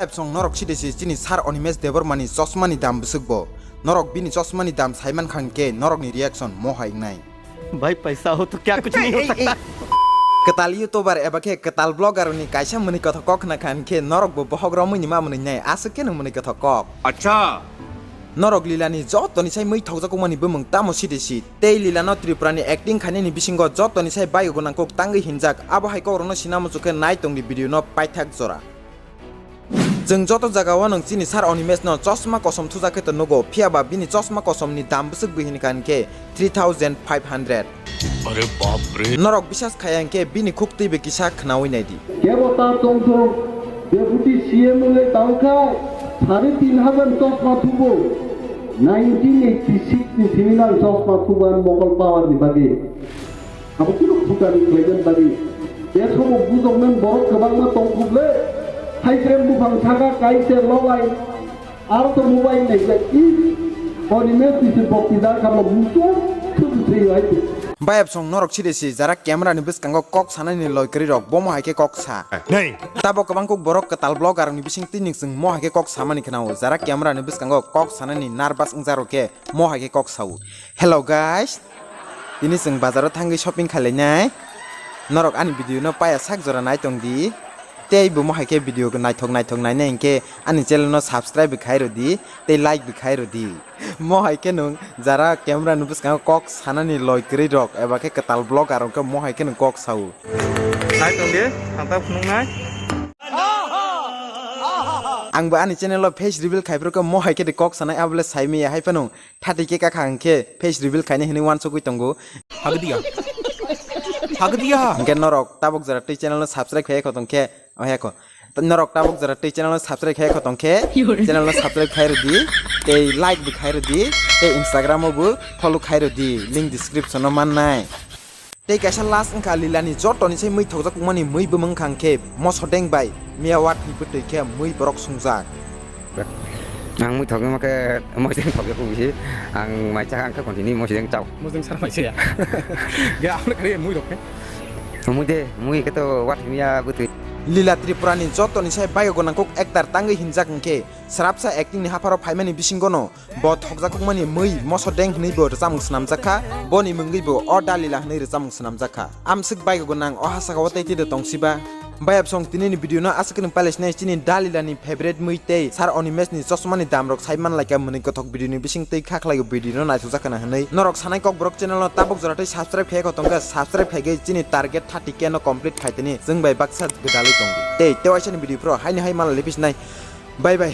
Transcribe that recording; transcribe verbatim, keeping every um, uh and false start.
Ebsong norok side si chini sir Animesh Debbarma ni chosma ni dam bwswk bo. Norok bini chosma ni dam sai mankha hwnkhe norok ni reaction mo hai wngnai. भाई, पैसा हो तो क्या कुछ नहीं हो सकता? Kwtal YouTuber eba khe kwtal vlogger ni kaisa mwnwi kothok kok khna kha hwnkhe norok bo bohok romwi ni ma mwnwi nai aswk khe no mwnwi kothok kok. Acha. Norok Lila ni joto ni sai mui thokjakmani bumung tamo side si. Tei Lila no Tripura ni acting khainani bisingo joto ni sai bayo gwnang kok tangwi hinjak. Abo hai kok rok no sina muchuk khe nai tong di video no paithak jora. Chwng joto jaga o nwng chini sir Animesh no chosma kosom thujak khe to nugo, phiya ba bini chosma kosom ni dam bwswk bwi hini kha hwnkhe three thousand five hundred. Are bap re. Norok bisas khaya hwnkhe bini khuk twi bai kisa khnaui nai di. Kebo ta tongthok, Deputy C M wngwi tongkha, sare tin hajar chosma thubo, nineteen eighty six ni simi nang chosma thubo ang mokol power ni bagwi. Abo kunu bhutani khlaijaknani. Be sobo bujoknani borok kwbangma tongkhuble. Haikrem buphang saka kaise lolai. Aro to mobile naijak. Is Animesh ni se bokti da kama muchung thubu thwiyo hai. Bayap song norok side si jara camera ni bwskango kok sanani loi kwrwi rok bomo hai khe kok sa. Nei. Tabo kwbang kok borok kwtal vlogger ni bising twi ning chwng mo hai khe kok samani khnao. Jara camera ni bwskango kok sanani nervous wngjarok khe mo hai khe kok sao. Hello guys. Tini chwng bazaro thangwi shopping khailainai. Norok ani video no paya sak jora nai tong di. Tei bo mo hai khe video naithok naithok nainai hinkhe ani channel no subscribe khai rw di tei like bo khai rw di. Mo hai khe nwng jara camera ni bwskango kok sanani loi kwrwi rok eba khe kwtal vlogger rok khe mo hai khe nwng kok sao. Nai tong di, ang ta phunuknai. Ang bo ani channel o face reveal khai phuru khe mo hai khe de kok sanai abo le sai maya hai phano. Thati khe kakha hwnkhe face reveal khainai hwnwi uansugwi tongo. Hagdiya. Hagdiya. Hwnkhe norok tabuk jora tei channel no subscribe khai kho tongkhe, oh, he kho. Norok tabuk jora tei channel no subscribe khai kho tongkhe, channel no subscribe khai rwdi, tei like bo khai rwdi, tei Instagram o bo follow khai rwdi, link description o mannai. Tei kaisa last wngkha Lila ni joto ni sai mui thokjak mani mui bumung wngkha hwnkhe moso deng bai miya watwi bwtwi khe mui borok sungjak. Ang mui thokma khe moso deng thokjak bisi. Ang mai cha ang khe continue moso deng chao. Moso deng sar mai cha ya. Ge ang khe mui rok khe. Mui de mui khe to watwi miya bwtwi. Lila Tripura ni joto ni sai bayo gwnang kok actor tangwi hinjak hwnkhe srapsa acting ni hapharo phaimani bisingo no Bo thokjakmani mui moso deng hwnwi bo rwchapmung swnamjak kha, boni mungwi bo O Da Lila hwnwi rwchapmung swnamjak kha. Amswk bai gwnang o ha saka o tei tei de tong siba. Bayap song tini ni video no aswk kwrwng palaisnai chini Da Lila ni favorite mui tei Sir Animesh ni chosma ni dam rok sai man lai kha mwnwi kothok video ni bising twi kha khlai o video no naithok jak khna hwnwi norok sanai kok borok channel no tabuk jora tei subscribe khai kho tongkha subscribe khai gwi chini target thirty K no complete khai tini chwng bai baksa gwdalwi tong di tei tei waisa ni video phro haini hai man lai phisnai. Bye bye.